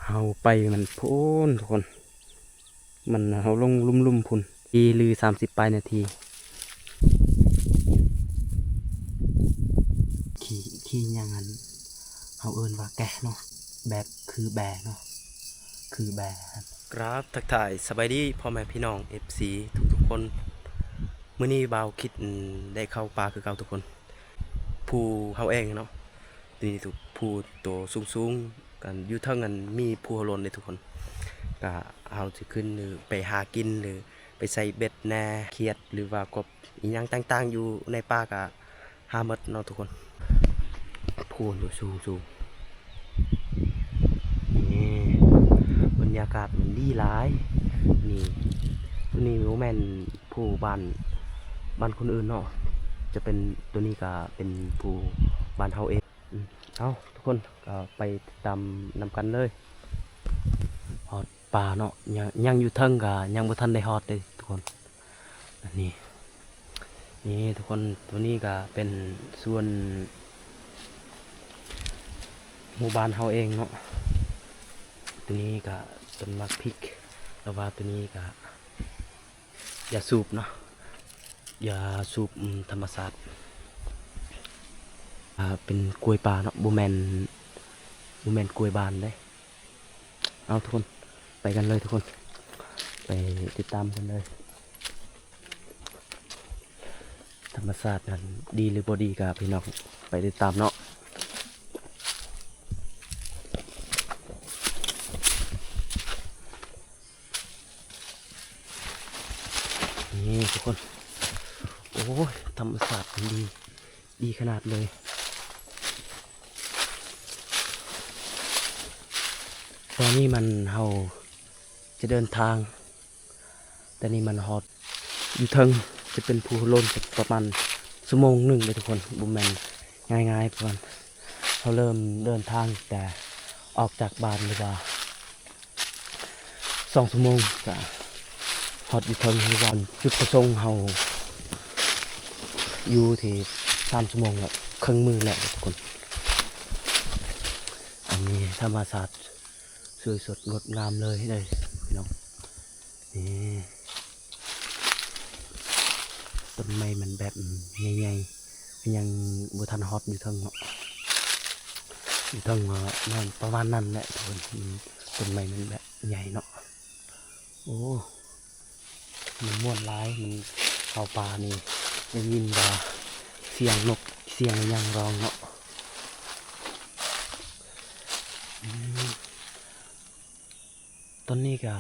ເຮົາໄປມັນພຸ້ນທຸກຄົນ ມັນ ເຮົາລົງລຸ່ມໆພຸ້ນ ທີ່ຫຼືສາມສິບປາຍນາທີ ຂີ່ ຂີ່ຫຍັງຫັ້ນ ເຮົາເອີ້ນວ່າແກະເນາະ ແບບຄືແບເນາະ ຄືແບ. ກາບທັກທາຍສະບາຍດີພໍ່ແມ່ພີ່ນ້ອງ ເອັຟຊີ ທຸກໆຄົນ. ມື້ນີ້ບ່າວຄິດ ອືມ ໄດ້ເຂົ້າປ່າຄືເກົ່າທຸກຄົນ ພູເຮົາເອງເນາະ ນີ້ທຸກ ພູໂຕສູງໆ ກັນຢູ່ເທິງ ອັນມີພູເຮົາໂລ້ນເດ້ທຸກຄົນ. ກະເຮົາຊິຂຶ້ນ ຫຼືໄປຫາກິນ ຫຼືໄປໃສ່ເບັດແດ່ ຂຽດ ຫຼືວ່າກົບ ອີ່ຫຍັງຕ່າງໆຢູ່ໃນປ່າກະຫາໝົດເນາະທຸກຄົນ. ພູຢູ່ສູງໆ ນີ້ ບັນຍາກາດມັນດີຫຼາຍ. ນີ້ ໂຕນີ້ບໍ່ແມ່ນພູບ້ານ ບ້ານຄົນອື່ນເນາະ ຈະເປັນ ໂຕນີ້ກະເປັນພູບ້ານເຮົາເອງ. ເອົ້າ ທຸກຄົນ ກະໄປຕິດຕາມນຳກັນເລີຍ. ຮອດປ່າເນາະ ຍັງ ຍັງຢູ່ເທິງກະຍັງບໍ່ທັນໄດ້ຮອດເດ້ທຸກຄົນ. ອັນນີ້ ນີ້ທຸກຄົນ ໂຕນີ້ກະເປັນສ່ວນໝູ່ບ້ານເຮົາເອງເນາະ. ໂຕນີ້ກະຕົ້ນໝາກພິກ ແລ້ວວ່າໂຕນີ້ກະ ຢາສູບເນາະ ຢາສູບ ອືມ ທຳມະຊາດ. ອ່າ ເປັນກ້ວຍປ່າເນາະ ບໍ່ແມ່ນ ບໍ່ແມ່ນກ້ວຍບ້ານເດ້. ເອົາທຸກຄົນ ໄປກັນເລີຍທຸກຄົນ ໄປຕິດຕາມກັນເລີຍ. ທຳມະຊາດນັ້ນດີຫຼືບໍ່ດີກະພີ່ນ້ອງໄປຕິດຕາມເນາະ. ນີ້ທຸກຄົນ ໂອ້ຍ ທຳມະຊາດມັນດີ ດີຂະໜາດເລີຍ. ຕອນນີ້ມັນ ເຮົາຈະເດີນທາງ ແຕ່ນີ້ມັນຮອດຢູ່ເທິງ ຈະເປັນພູໂລ້ນ ປະມານຊົ່ວໂມງໜຶ່ງເດ້ທຸກຄົນ ບໍ່ແມ່ນງ່າຍໆ. ປະມານ ເຮົາເລີ່ມເດີນທາງແຕ່ອອກຈາກບ້ານ ຫຼືວ່າ ສອງຊົ່ວໂມງກະຮອດຢູ່ເທິງ ຫຼືວ່າຈຸດປະສົງເຮົາຢູ່ທີ່ສາມຊົ່ວໂມງລະເຄິ່ງມື້ແລ້ວທຸກຄົນ. ອັນນີ້ທຳມະຊາດສວຍສົດງົດງາມເລີຍເດີພີ່ນ້ອງ. ນີ້ ຕົ້ນໄມ້ມັນແບບໃຫຍ່ໆ ຍັງບໍ່ທັນຮອດຢູ່ເທິງເນາະ ຢູ່ເທິງ ເອີ ປະມານນັ້ນແຫຼະທຸກຄົນ. ອືມ ຕົ້ນໄມ້ມັນແບບໃຫຍ່ເນາະ. ໂອ້ ມັນມ່ວນຫຼາຍ ມັນເຂົ້າປ່ານີ້ ໄດ້ຍິນວ່າສຽງນົກ ສຽງຫຍັງຮ້ອງເນາະ. ອືມ ຕອນນີ້ກະ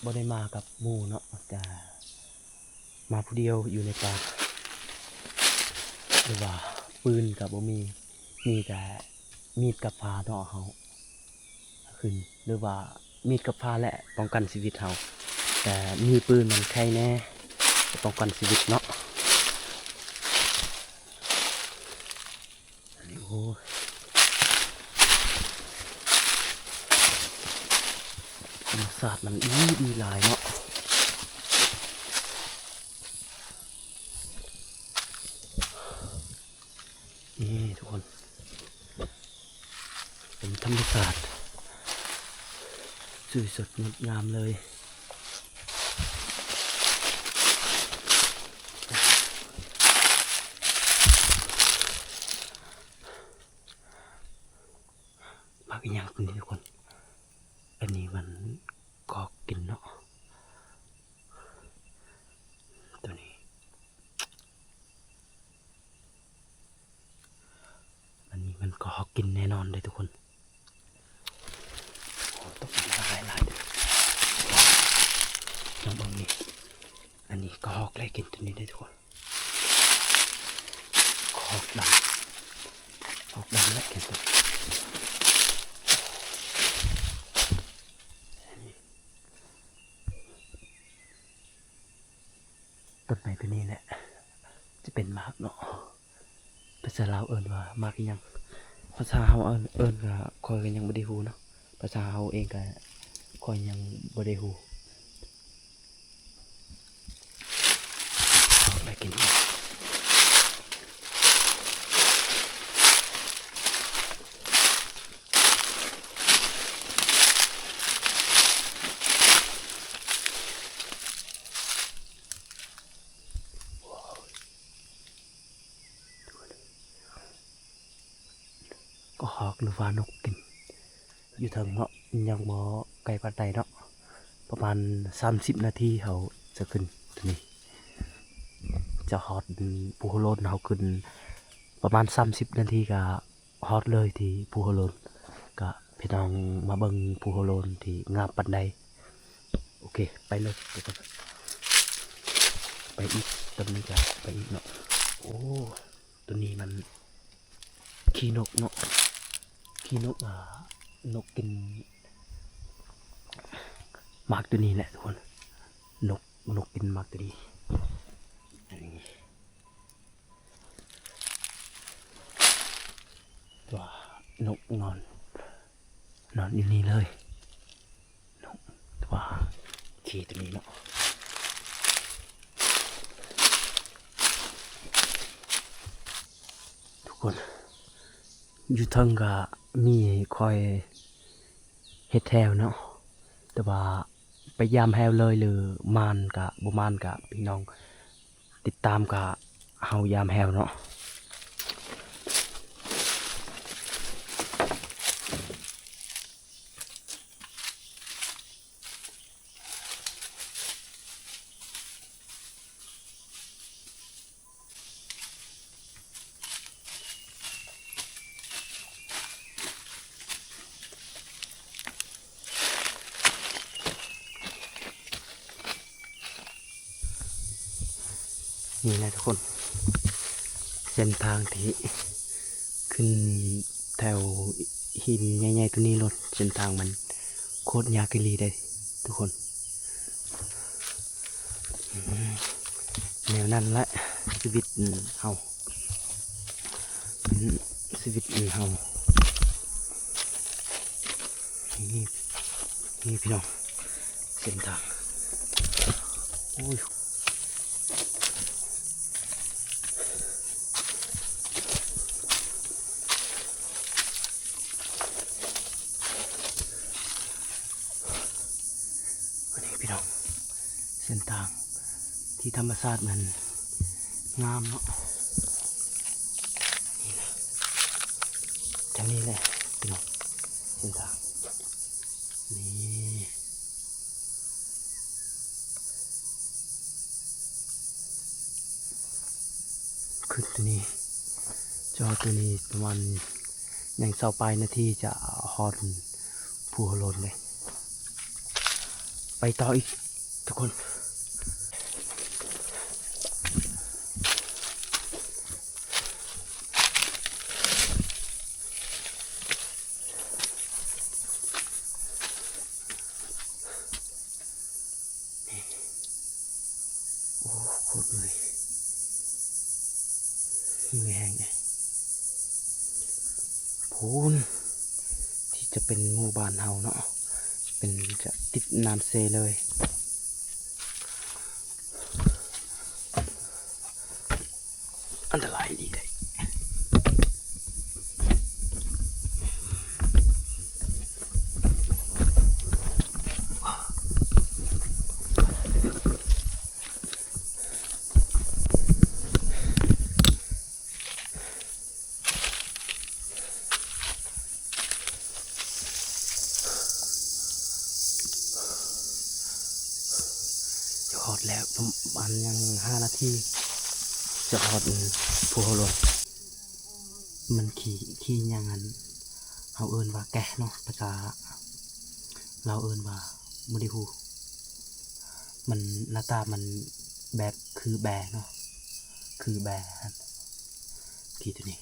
ບໍ່ໄດ້ມາກັບໝູ່ເນາະ ກະມາຜູ້ດຽວຢູ່ໃນປ່າ ຫຼືວ່າປືນກະບໍ່ມີ ມີແຕ່ມີດກັບພ້າເນາະ ເຮົາຂຶ້ນ ຫຼືວ່າມີດກັບພ້າແຫຼະປ້ອງກັນຊີວິດເຮົາ ແຕ່ມີປືນມັນໄຄແນ່ ປ້ອງກັນຊີວິດເນາະ. ອັນນີ້ ໂອ້ ທຳມະຊາດມັນດີ ດີຫຼາຍເນາະ. ນີ້ທຸກຄົນ ເປັນທຳມະຊາດ ສວຍສົດງົດງາມເລີຍ. ໝາກອີ່ຫຍັງຕົວນີ້ທຸກຄົນ ອັນນີ້ມັນກະຮອກກິນເນາະ ຕົວນີ້. ອັນນີ້ມັນກະຮອກກິນແນ່ນອນເດ້ທຸກຄົນ. ໂອ້ ຕົກຫຼາຍໆ ເດີ ລອງເບິ່ງນີ້ ອັນນີ້ກະຮອກແລະກິນຕົວນີ້ເດ້ທຸກຄົນ. ກະຮອກດຳ ກະຮອກດຳແລະກິນຕົວນີ້. ຕົ້ນໄມ້ຕົວນີ້ແຫຼະ ຈະເປັນໝາກເນາະ. ພາສາລາວເອີ້ນວ່າໝາກອີ່ຫຍັງ ພາສາເຮົາເອີ້ນ ເອີ້ນກະຂ້ອຍກະຍັງບໍ່ໄດ້ຮູ້ເນາະ. ພາສາເຮົາເອງກະຂ້ອຍຍັງບໍ່ໄດ້ຮູ້. ເອົາໄປກິນ. ຫຼືວ່ານົກກິນ ຢູ່ເທິງເນາະ ຍັງບໍ່ໄກປານໃດເນາະ ປະມານສາມສິບນາທີເຮົາຈະຂຶ້ນໂຕນີ້ ຈະຮອດພູໂຮໂລນ. ເຮົາຂຶ້ນປະມານສາມສິບນາທີກະຮອດເລີຍທີ່ພູໂຮໂລນ. ກະພີ່ນ້ອງມາເບິ່ງພູໂຮໂລນທີ່ງາມປານໃດ. ໂອເຄ ໄປເລີຍ ໄປອີກ ຕອນນີ້ກະໄປອີກເນາະ. ໂອ້ ໂຕນີ້ມັນ ຂີ້ນົກເນາະ ຂີ້ນົກ ອ່າ ນົກກິນໝາກໂຕນີ້ແຫຼະທຸກຄົນ. ນົກ ນົກກິນໝາກໂຕນີ້ ອັນນີ້ ຕົວນົກນອນ ນອນຢູ່ນີ້ເລີຍ. ວ່າຂີ້ໂຕນີ້ເນາະ ທຸກຄົນ. ຢູ່ເທິງກະມີຂ້ອຍເຮັດແຖວເນາະ ແຕ່ວ່າໄປຢາມແຮວເລີຍ ຫຼືໝານກະບໍ່ໝານກະ ພີ່ນ້ອງຕິດຕາມກະ ເຮົາຢາມແຮວເນາະ. ນີ້ແຫຼະທຸກຄົນ ເສັ້ນທາງທີ່ຂຶ້ນແຖວຫີນໃຫຍ່ໆໂຕນີ້ໂລດ. ເສັ້ນທາງມັນໂຄດຍາກອີ່ຫຼີເດ້ທຸກຄົນ. ແນວນັ້ນແຫຼະຊີວິດເຮົາ ເປັນຊີວິດເຮົາ. ນີ້ ນີ້ພີ່ນ້ອງ ເສັ້ນທາງ ໂອ້ຍ ອັນນີ້ພີ່ນ້ອງ ເສັ້ນທາງທີ່ທຳມະຊາດມັນງາມເນາະ. ນີ້ນະ ທາງນີ້ແຫຼະພີ່ນ້ອງ ເສັ້ນທາງນີ້ ຂຶ້ນໂຕນີ້ ຈອດໂຕນີ້ປະມານຍັງຊາວປາຍນາທີຈະຮອດພູໂຮໂລນເດ້. ໄປຕໍ່ອີກທຸກຄົນ. ນີ້ ໂອ້ ໂຄດເມື່ອຍ ເມື່ອຍແຮງເດ້. ພຸ້ນ ທີ່ຈະເປັນໝູ່ບ້ານເຮົາເນາະ ເປັນ ຈະຕິດນ້ຳເຊເລີຍ. ອັນຕະລາຍອີ່ຫຼີເດ້. ຈະຮອດແລ້ວ ປະມານຍັງຫ້ານາທີ ຈະຮອດພູໂຮໂລນ. ມັນຂີ້ ຂີ້ຫຍັງຫັ້ນ ເຮົາເອີ້ນວ່າແກະເນາະ ພາສາລາວເອີ້ນວ່າ ບໍ່ໄດ້ຮູ້. ມັນ ໜ້າຕາມັນແບບຄືແບເນາະ ຄືແບຫັ້ນ ຂີ້ໂຕນີ້.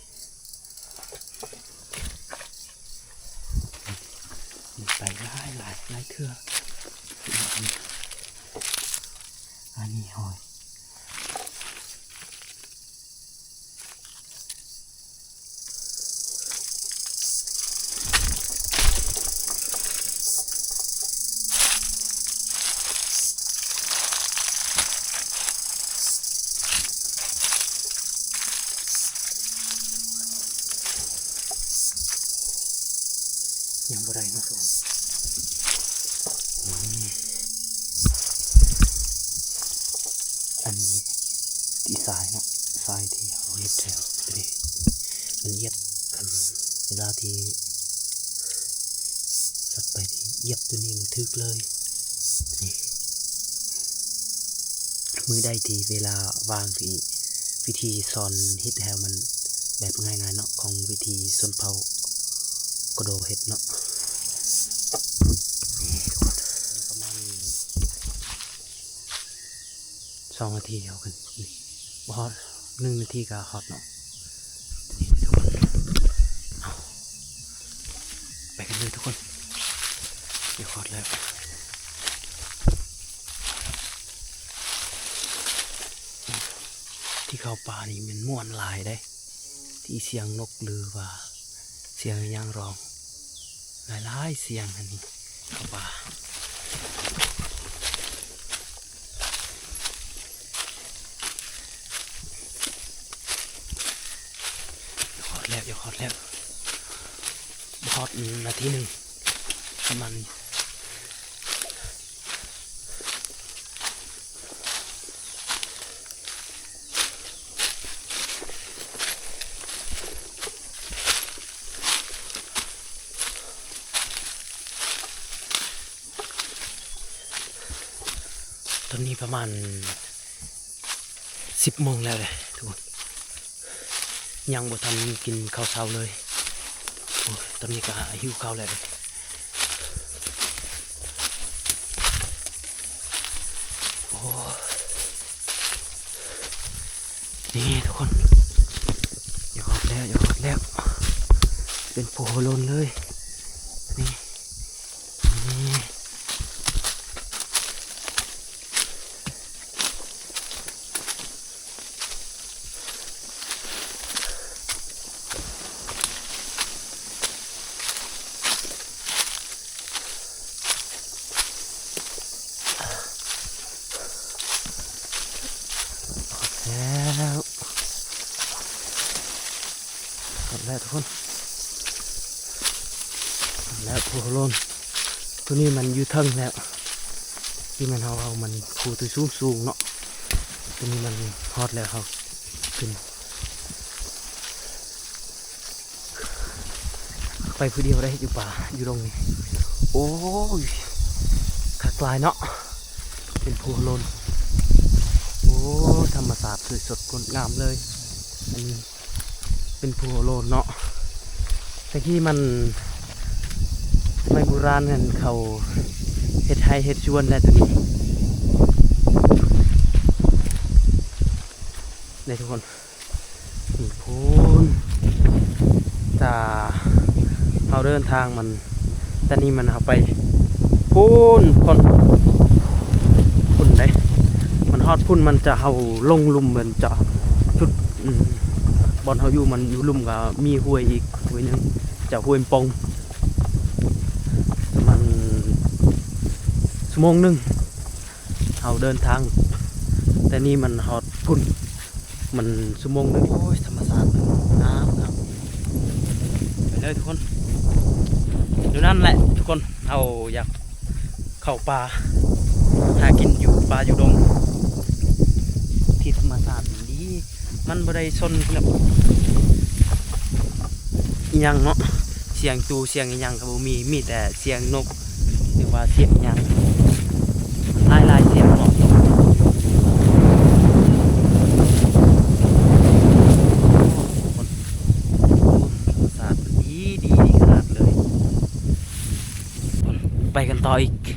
ມັນໄປຫຼາຍ ຫຼາຍ ຫຼາຍເທື່ອ. ອັນນີ້ຫອຍ. ຍັງບໍ່ໄດ້ເນາະທຸກຄົນ. ອັນນີ້ທີ່ຊາຍເນາະ ຊາຍທີ່ເຮົາເຮັດແຖວນີ້ ມັນຢຽບ ຄັນເວລາທີ່ ໄປທີ່ຢຽບຕົວນີ້ມັນຖືກເລີຍ. ນີ້ ມື້ໃດທີ່ເວລາວ່າງທີ່ ວິທີສອນເຮັດໃຫ້ມັນແບບງ່າຍໆເນາະ ຂອງວິທີຊົນເຜົ່າກະໂດເຮັດເນາະ. ປະມານ ສອງນາທີເຮົາຂຶ້ນ ນີ້ ບໍ່ຮອດໜຶ່ງນາທີກໍຮອດເນາະ. ເອົາ ໄປກັນເລີຍທຸກຄົນ ດຽວຮອດແລ້ວ. ທີ່ເຂົ້າປ່ານີ້ແມ່ນມ່ວນຫຼາຍເດ້ ທີ່ສຽງນົກ ຫຼືວ່າສຽງອີ່ຫຍັງຮ້ອງ ຫຼາຍໆສຽງຫັ້ນນີ້ ເຂົ້າປ່າ. ຮອດແລ້ວ ຮອດແລ້ວ ບໍ່ຮອດນາທີໜຶ່ງ ປະມານນີ້. ຕອນນີ້ປະມານສິບໂມງແລ້ວເດ້ທຸກຄົນ ຍັງບໍ່ທັນກິນເຂົ້າເຊົ້າເລີຍ. ໂອ້ຍ ຕອນນີ້ກໍຫິວເຂົ້າແລ້ວເດ້. ໂອ້ຍ ນີ້ທຸກຄົນ ຢາກຮອດແລ້ວ ຢາກຮອດແລ້ວ ເປັນພູໂຫໂລນເລີຍ ນີ້ ນີ້. ຮອດແລ້ວ ຮອດແລ້ວທຸກຄົນ ຮອດແລ້ວພູໂຫໂລນ. ຕົວນີ້ມັນຢູ່ເທິງແລ້ວ ທີ່ແມ່ນເຮົາເວົ້າມັນພູຕົວສູງໆເນາະ. ຕົວນີ້ມັນຮອດແລ້ວ ເຮົາຂຶ້ນ ໄປຜູ້ດຽວໄດ້ຢູ່ປ່າຢູ່ດົງນີ້. ໂອ້ຍ ຄັກຫຼາຍເນາະ ເປັນພູໂຫໂລນ. ໂອ້ ທຳມະຊາດສວຍສົດງົດງາມເລີຍ ອັນນີ້ເປັນພູໂຫໂລນເນາະ. ແຕ່ກີ້ມັນ ສະໄໝບູຮານຫັ້ນເຂົາເຮັດໄຮ່ເຮັດສວນແຫຼະຕົວນີ້ ນີ້ທຸກຄົນ. ນີ້ພຸ້ນ ຖ້າເຮົາເດີນທາງມັນ ຕອນນີ້ມັນເຮົາໄປພຸ້ນ ພຸ້ນ ພຸ້ນເດ້ ມັນຮອດພຸ້ນ ມັນຈະ ເຮົາລົງລຸ່ມ ມັນຈະ ຈຸດ ອືມ ບ່ອນເຮົາຢູ່ມັນຢູ່ລຸ່ມ ກໍມີຫ້ວຍອີກຫ້ວຍໜຶ່ງ ຈະຫ້ວຍປອງ ປະມານຊົ່ວໂມງໜຶ່ງ. ເຮົາເດີນທາງ ແຕ່ນີ້ມັນຮອດພຸ້ນ ມັນຊົ່ວໂມງໜຶ່ງ. ໂອ້ຍ ທຳມະຊາດງາມໆ ໄປເລີຍທຸກຄົນ. ຢູ່ນັ້ນແຫຼະທຸກຄົນ ເຮົາຢາກເຂົ້າປ່າ ຫາກິນຢູ່ປ່າຢູ່ດົງ ທີ່ທຳມະຊາດມັນດີ ມັນບໍ່ໄດ້ຊົນກັບອີ່ຫຍັງເນາະ ສຽງຕູ້ສຽງອີ່ຫຍັງກໍບໍ່ມີ ມີແຕ່ສຽງນົກ ຫຼືວ່າສຽງຫຍັງ ຫຼາຍໆສຽງເນາະ. ໂອ້ ທຳມະຊາດດີ ດີຂະໜາດເລີຍ. ໄປກັນຕໍ່ອີກ.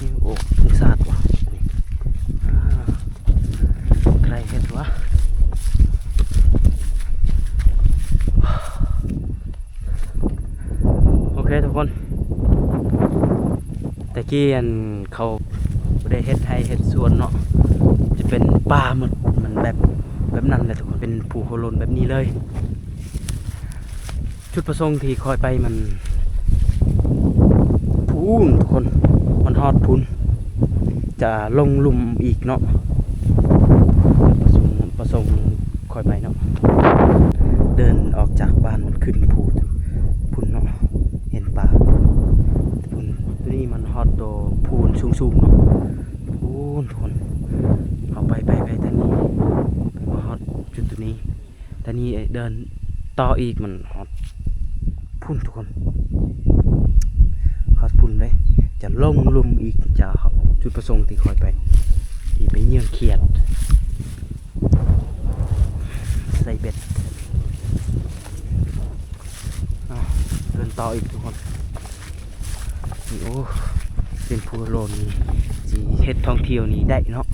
ນີ້ ໂອ້ ພືຊາດຫວາ ອ່າ ໃຜເຮັດຫວາ. ໂອເຄທຸກຄົນ ແຕ່ກີ້ອັນເຂົາບໍ່ໄດ້ເຮັດໄຮ່ເຮັດສວນເນາະ ຈະເປັນປ່າໝົດ ມັນແບບ ແບບນັ້ນແຫຼະທຸກຄົນ ເປັນພູໂຫໂລນແບບນີ້ເລີຍ. ຈຸດປະສົງທີ່ຂ້ອຍໄປມັນພຸ້ນທຸກຄົນ ມັນຮອດພຸ້ນ ຈະລົງລຸ່ມອີກເນາະ. ປະສົງ ປະສົງຄ່ອຍໄປເນາະ. ເດີນອອກຈາກບ້ານຂຶ້ນພູພຸ້ນເນາະ. ເຫັນປ່າພຸ້ນ. ໂຕນີ້ມັນຮອດໂຕພູນສູງໆເນາະ. ພຸ້ນທຸກຄົນ. ເຮົາໄປ ໄປ ໄປທາງນີ້ ມາຮອດຈຸດໂຕນີ້. ແຕ່ນີ້ເດີນຕໍ່ອີກມັນຮອດພຸ້ນທຸກຄົນ. ຮອດພຸ້ນເດ້. ຈະລົງລຸ່ມອີກ ຈະຮອດຈຸດປະສົງທີ່ຂ້ອຍໄປ ທີ່ໄປເຫຍື່ອງຂຽດ ໃສ່ເບັດ. ອາ ເດີນຕໍ່ອີກທຸກຄົນ. ນີ້ ໂອ້ ເປັນພູໂລ້ນນີ້ ຊິເຮັດທ່ອງທ່ຽວນີ້ໄດ້ເນາະ.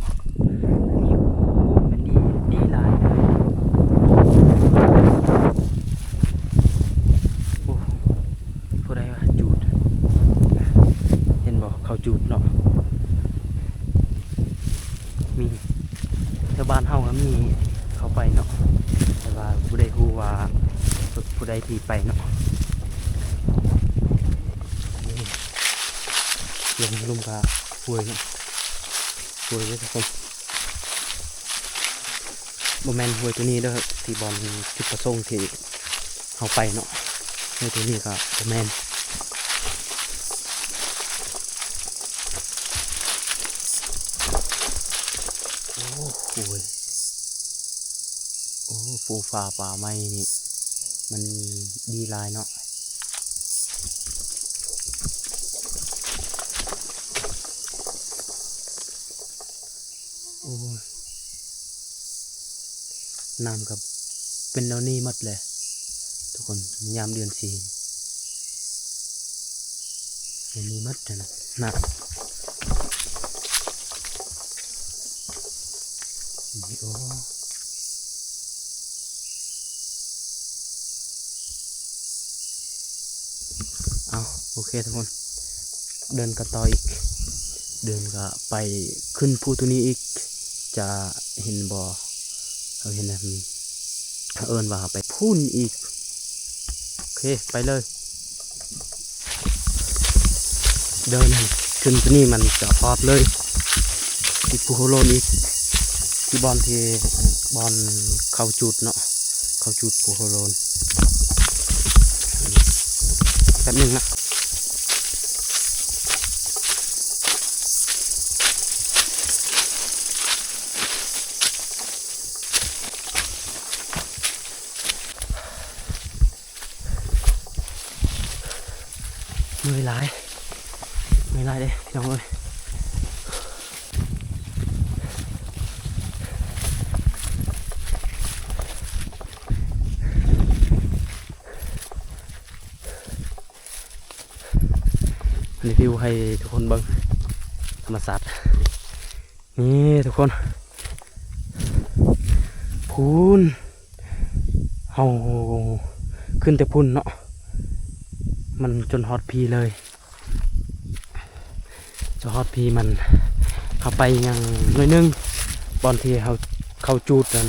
ນີ້ ໂອ້ ແມ່ນດີ ດີຫຼາຍເລີຍ. ໂອ້ ຜູ້ໃດວ່າຈູດ ເຫັນບໍ່ ເຂົາຈູດເນາະ. ມີ ແຖວບ້ານເຮົາກໍມີເຂົ້າໄປເນາະ ແຕ່ວ່າບໍ່ໄດ້ຮູ້ວ່າຜູ້ໃດທີ່ໄປເນາະ. ນີ້ ລົມ ລົມກໍຫ້ວຍເນາະ ຫ້ວຍເດ້ທຸກຄົນ. ບໍ່ແມ່ນຫ້ວຍໂຕນີ້ເດີ ທີ່ບ່ອນຈຸດປະສົງທີ່ເຮົາໄປເນາະ. ຫ້ວຍໂຕນີ້ກໍບໍ່ແມ່ນ. ໂອ້ໂຫຍ ໂອ້ ພູຜາປ່າໄມ້ນີ້ ມັນດີຫຼາຍເນາະ. ໂອ້ຍ ນ້ຳກໍເປັນແນວນີ້ໝົດແຫຼະທຸກຄົນ ຍາມເດືອນສີ່ ແນວນີ້ໝົດນະ ນ້ຳນີ້. ໂອ້ ເອົາ ໂອເຄທຸກຄົນ ເດີນກັນຕໍ່ອີກ ເດີນກໍໄປຂຶ້ນພູໂຕນີ້ອີກ ຈະເຫັນບໍ່ ເຮົາເຫັນນະ ເຂົາເອີ້ນວ່າເຮົາໄປພຸ້ນອີກ. ໂອເຄ ໄປເລີຍ. ເດີນຂຶ້ນໂຕນີ້ມັນຈະຮອດເລີຍ ທີ່ພູໂຮໂລນອີກ ທີ່ບ່ອນທີ່ ບ່ອນເຂົາຈູດເນາະ ເຂົາຈູດພູໂຮໂລນ. ແປັບໜຶ່ງນະ. ເມື່ອຍຫຼາຍ ເມື່ອຍຫຼາຍເດ້ພີ່ນ້ອງເອີຍ. ຣີວິວໃຫ້ທຸກຄົນເບິ່ງທຳມະຊາດ. ນີ້ທຸກຄົນ ພຸ້ນ ເຮົາຂຶ້ນແຕ່ພຸ້ນເນາະ ມັນຈົນຮອດພີ້ເລີຍ ຈະຮອດພີ້ມັນ ເຮົາໄປຍັງໜ້ອຍໜຶ່ງ ບ່ອນທີ່ເຮົາ ເຂົາຈູດອັນ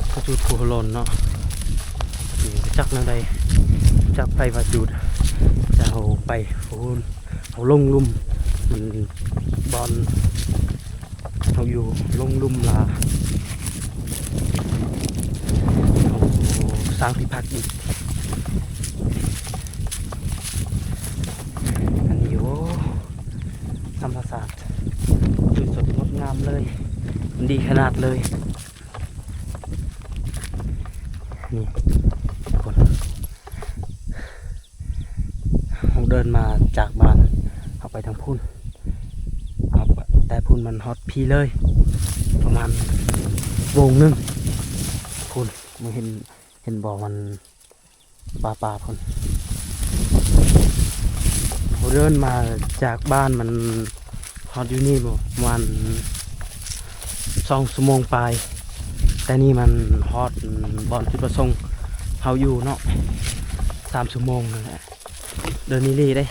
ເຂົາຈູດພູໂຮໂລນເນາະ. ນີ້ ຈັກແນວໃດ ຈັກໃຜວ່າຈູດ ຈະເຮົາໄປພຸ້ນ ເຮົາລົງລຸ່ມ ມັນບ່ອນເຮົາຢູ່ ລົງລຸ່ມລະເຮົາສ້າງທີ່ພັກອີກ. ອັນນີ້ ໂອ້ ທຳມະຊາດ ຄືສົດງົດງາມເລີຍ ມັນດີຂະໜາດເລີຍ. ນີ້ທຸກຄົນ ເຮົາເດີນມາຈາກບ້ານ ເຮົາໄປທາງພຸ້ນ ເຮົາໄປແຕ່ພຸ້ນມັນຮອດພີ້ເລີຍ ປະມານໂມງໜຶ່ງພຸ້ນ. ເຫັນ ເຫັນບໍ່ ມັນ ປ່າໆ ພຸ້ນ. ເຮົາເດີນມາຈາກບ້ານມັນຮອດຢູ່ນີ້ບໍ່ ປະມານສອງຊົ່ວໂມງປາຍ ແຕ່ນີ້ມັນຮອດບ່ອນຈຸດປະສົງເຮົາຢູ່ເນາະ ສາມຊົ່ວໂມງນັ້ນແຫຼະ. ເດີນອີ່ຫຼີເດ້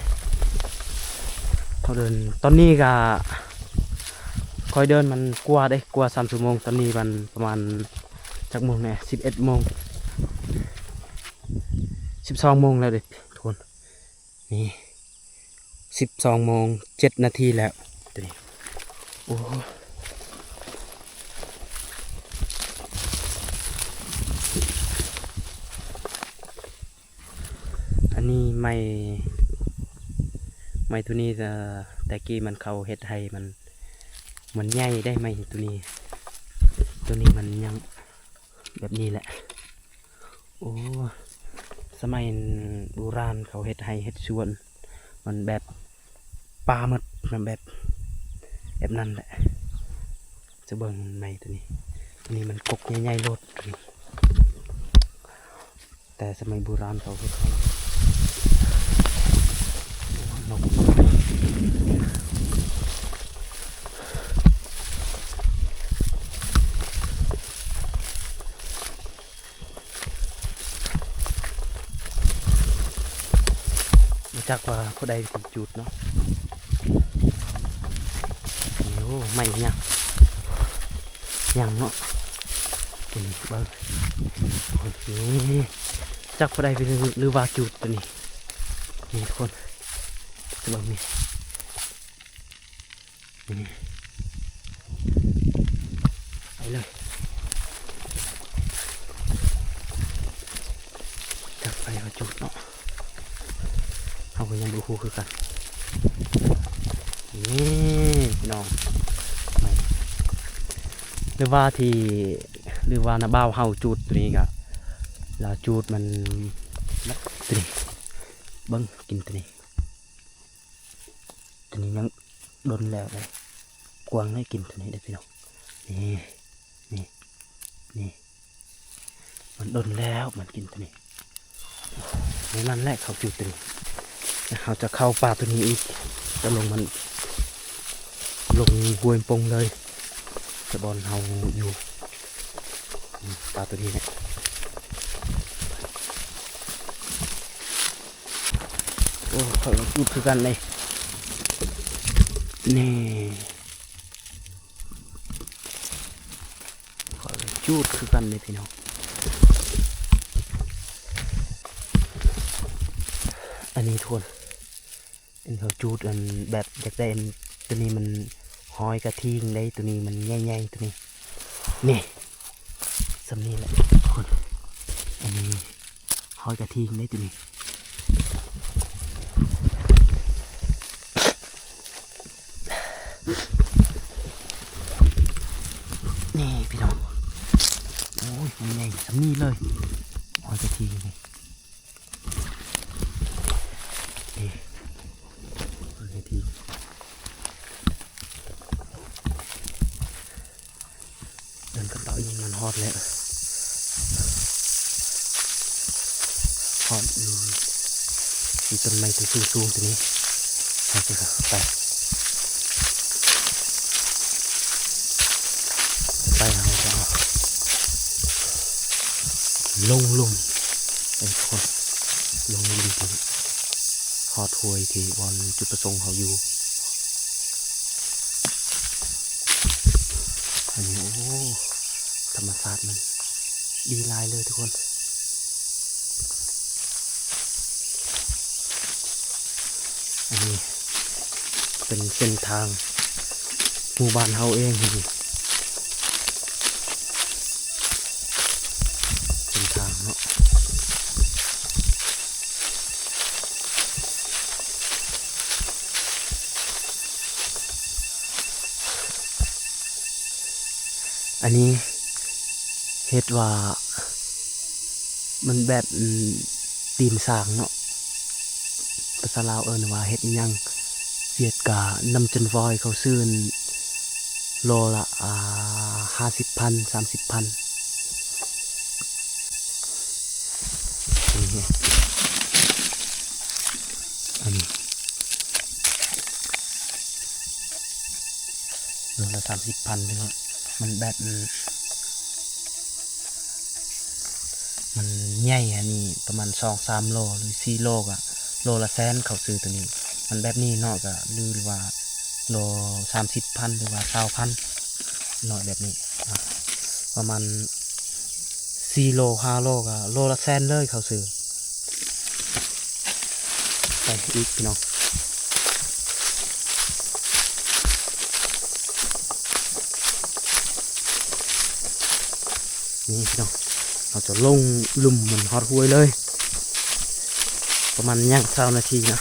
ເຮົາເດີນ ຕອນນີ້ກະຄ່ອຍເດີນມັນກວ່າເດ້ ກວ່າສາມຊົ່ວໂມງ. ຕອນນີ້ມັນປະມານຈັກໂມງແດ່ ສິບເອັດໂມງ ສິບສອງໂມງແລ້ວເດ້ທຸກຄົນ. ນີ້ສິບສອງໂມງເຈັດນາທີແລ້ວ ໂອ້ ອັນນີ້ໄມ້ ໄມ້ໂຕນີ້ ເອີ ແຕ່ກີ້ມັນເຂົາເຮັດໃຫ້ມັນ ມັນໃຫຍ່ໄດ໋ ໄມ້ໂຕນີ້ ໂຕນີ້ມັນຍັງແບບນີ້ແຫຼະ. ໂອ້ ສະໄໝບູຮານເຂົາເຮັດໄຮ່ເຮັດສວນ ມັນແບບປ່າໝົດ ມັນແບບ ແບບນັ້ນແຫຼະ. ຈະເບິ່ງໄມ້ໂຕນີ້ ໂຕນີ້ມັນກົກໃຫຍ່ໆໂລດ ແຕ່ສະໄໝບູຮານເຂົາເຮັດໃຫ້ ນົກ ບໍ່ຈັກວ່າຜູ້ໃດເປັນຈູດເນາະ. ໂອ້ ໄມ້ຫຍັງ ຫຍັງເນາະ ນີ້ເບິ່ງ ນີ້ ຈັກຜູ້ໃດເປັນ ຫຼືວ່າຈູດໂຕນີ້ ນີ້ທຸກຄົນ ເບິ່ງນີ້. ນີ້ ໄປເລີຍ ຈັກໃຜເອົາຈູດເນາະ ເຮົາກໍຍັງບໍ່ຮູ້ຄືກັນ. ນີ້ພີ່ນ້ອງ ຫຼືວ່າທີ່ ຫຼືວ່ານ້າບ່າວເຮົາຈູດໂຕນີ້ກະ ລາວຈູດມັນ ໂຕນີ້ ເບິ່ງ ກິນໂຕນີ້. ໂຕນີ້ຍັງດົນແລ້ວເດ້ ກວາງໄດ້ກິນໂຕນີ້ເດ້ພີ່ນ້ອງ. ນີ້ ນີ້ ນີ້ ມັນດົນແລ້ວ ມັນກິນໂຕນີ້. ໃນນັ້ນແຫຼະເຂົາຈູດໂຕນີ້. ແລ້ວເຮົາຈະເຂົ້າປ່າໂຕນີ້ອີກ ຈະລົງມັນ ລົງຫ້ວຍປົງເລີຍ ແຕ່ບ່ອນເຮົາຢູ່ ອືມ ປ່າໂຕນີ້ແຫຼະ. ໂອ້ ຂ້ອຍກໍຈູດຄືກັນເດ້ ນີ້ ຂ້ອຍກໍຈູດຄືກັນເດ້ພີ່ນ້ອງ. ອັນນີ້ທຸກຄົນ ອັນເຂົາຈູດ ອັນແບບຢາກໄດ້ ອັນໂຕນີ້ມັນຮອຍກະທິງເດ້ ໂຕນີ້ມັນໃຫຍ່ໆ ໂຕນີ້ ນີ້ ສ່ຳນີ້ແຫຼະທຸກຄົນ ອັນນີ້ຮອຍກະທິງເດ້ໂຕນີ້ ນີ້ພີ່ນ້ອງ. ໂອ້ຍ ມັນໃຫຍ່ສ່ຳນີ້ເລີຍ ຮອຍກະທິງນີ້. ເອີ ເບິ່ງໃຫ້ທີ ເດີນກະເປົາອີກ ມັນຮອດແລ້ວ ຮອດຢູ່ ມີຕົ້ນໄມ້ທີ່ສູງໆ ໂຕນີ້ ເຮົາຈະໄປ ໄປເຮົາຈະເອົາລົງລຸ່ມ ເອີ ທຸກຄົນ ລົງລຸ່ມ ຮອດຫ້ວຍທີ່ບ່ອນຈຸດປະສົງເຮົາຢູ່. ອັນນີ້ ໂອ້ ທຳມະຊາດມັນດີຫຼາຍເລີຍທຸກຄົນ. ອັນນີ້ເປັນເສັ້ນທາງໝູ່ບ້ານເຮົາເອງ ເສັ້ນທາງເນາະ. ອັນນີ້ເຮັດວ່າມັນແບບ ອືມ ຕີນຊ້າງເນາະ ພາສາລາວເອີ້ນວ່າເຮັດອີ່ຫຍັງ ຫວຽດກະນຳຈົນວອຍ ເຂົາຊື້ໂລລະ ອ່າ ຫ້າສິບພັນ ສາມສິບພັນ. ອັນນີ້ໂລລະສາມສິບພັນເດີ ມັນແບບ ມັນໃຫຍ່ ອັນນີ້ປະມານສອງສາມໂລ ຫຼືສີ່ໂລ ກະໂລລະແສນ ເຂົາຊື້ໂຕນີ້. ມັນແບບນີ້ເນາະ ກະ ຫຼືວ່າໂລສາມສິບພັນ ຫຼືວ່າຊາວພັນ ນ້ອຍແບບນີ້ ປະມານສີ່ໂລ ຫ້າໂລ ກະໂລລະແສນເລີຍ ເຂົາຊື້. ໄປອີກພີ່ນ້ອງ. ນີ້ພີ່ນ້ອງ ເຮົາຈະລົງລຸ່ມມັນຮອດຫ້ວຍເລີຍ ປະມານຍັງຊາວນາທີນະ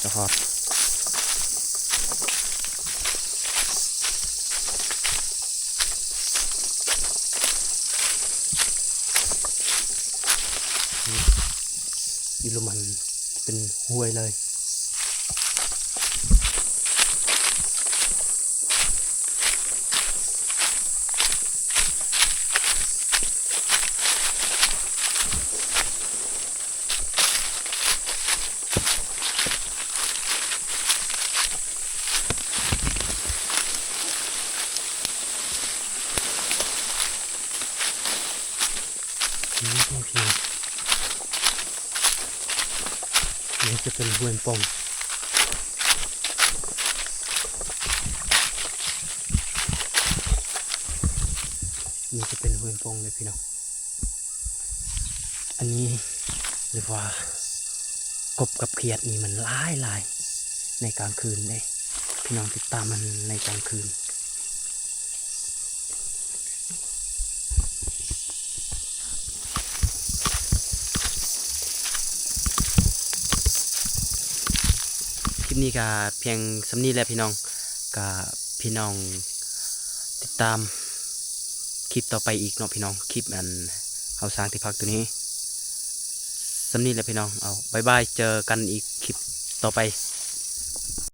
ຈະຮອດ. ຢູ່ລຸ່ມມັນເປັນຫ້ວຍເລີຍ. ນີ້ ໂອເຄ ນີ້ຈະເປັນຫ້ວຍປ່ອງ ນີ້ຈະເປັນຫ້ວຍປ່ອງເລີຍພີ່ນ້ອງ. ອັນນີ້ເອີ້ນວ່າ ກົບກັບຂຽດນີ້ມັນຫຼາຍໆ ໃນກາງຄືນເດ້ ພີ່ນ້ອງ ຕິດຕາມມັນໃນກາງຄືນ. ຄລິບນີ້ກະພຽງສ່ຳນີ້ແຫຼະພີ່ນ້ອງ ກະພີ່ນ້ອງຕິດຕາມຄລິບຕໍ່ໄປອີກເນາະພີ່ນ້ອງ ຄລິບອັນເຮົາສ້າງທີ່ພັກໂຕນີ້. ສ່ຳນີ້ແຫຼະພີ່ນ້ອງ ເອົາ ບາຍບາຍ ເຈີກັນອີກຄລິບຕໍ່ໄປ.